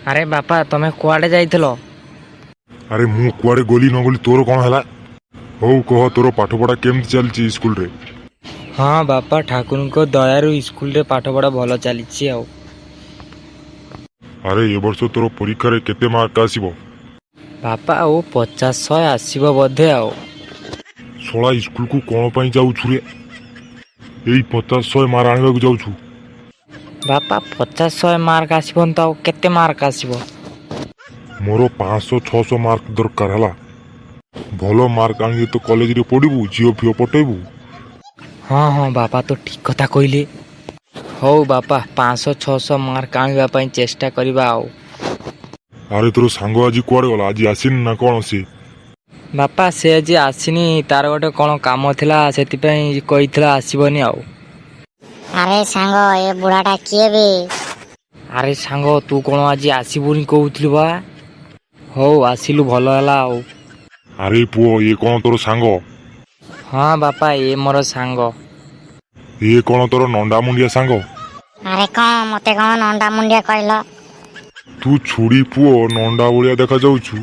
ଆରେ ବାପା, ତମେ କୁଆଡ଼େ ଯାଇଥିଲ? ଆରେ, ମୁଁ କୁଆଡ଼େ ଗଲି ନ ଗଲି ତୋର କ'ଣ ହେଲା? ହଉ କହ, ତୋର ପାଠପଢ଼ା କେମିତି ଚାଲିଛି ସ୍କୁଲରେ? ହଁ ବାପା, ଠାକୁରଙ୍କ ଦୟାରୁ ସ୍କୁଲରେ ପାଠପଢ଼ା ଭଲ ଚାଲିଛି ଆଉ। ଆରେ, ଏ ବର୍ଷ ତୋର ପରୀକ୍ଷାରେ କେତେ ମାର୍କ ଆସିବ? ବାପା, ଆଉ 50 100 ଆସିବ ବୋଧେ ଆଉ। ଶଳା, ସ୍କୁଲକୁ କ'ଣ ପାଇଁ ଯାଉଛୁ ରେ? ଏଇ 50 100 ମାର୍କ ଆଣିବାକୁ ଯାଉଛୁ? ବାପା, 50 100 ମାର୍କ ଆସିବନି ତ ଆଉ କେତେ ମାର୍କ ଆସିବ? ମୋର 500 600 ମାର୍କ ଦରକାର ହେଲା। ଭଲ ମାର୍କ ଆଣିଲେ ତ କଲେଜରେ ପଢ଼ିବୁ, ଝିଅ ଫିଅ ପଟେଇବୁ। ହଁ, ବାପା ତ ଠିକ୍ କଥା କହିଲେ। ହଉ ବାପା, 500 600 ମାର୍କ ଆଣିବା ପାଇଁ ଚେଷ୍ଟା କରିବା ଆଉ। ଆରେ, ତୋର ସାଙ୍ଗ ଆଜି କୁଆଡ଼େ ଗଲା? ଆଜି ଆସିନି ନା କ'ଣ ସେ? ବାପା, ସେ ଆଜି ଆସିନି। ତାର ଗୋଟେ କ'ଣ କାମ ଥିଲା, ସେଥିପାଇଁ କହିଥିଲା ଆସିବନି ଆଉ। ଆରେ ସାଙ୍ଗ, ଏ ବୁଢ଼ାଟା କିଏ ବେ? ଆରେ ସାଙ୍ଗ, ତୁ କ'ଣ ଆଜି ଆସିବୁନି କହୁଥିଲୁ ବା? ହଉ, ଆସିଲୁ, ଭଲ ହେଲା ଆଉ। ଆରେ ପୁଅ, ଇଏ କ'ଣ ତୋର ସାଙ୍ଗ? ହଁ ବାପା, ଏ ମୋର ସାଙ୍ଗ। ଇଏ କ'ଣ ତୋର ନଣ୍ଡା ମୁଣ୍ଡିଆ ସାଙ୍ଗ? ଆରେ କ'ଣ, ମତେ କ'ଣ ନଣ୍ଡା ମୁଣ୍ଡିଆ କହିଲ? ତୁ ଛୁଡ଼ି ପୁଅ, ନଣ୍ଡା ଭଳିଆ ଦେଖାଯାଉଛୁ।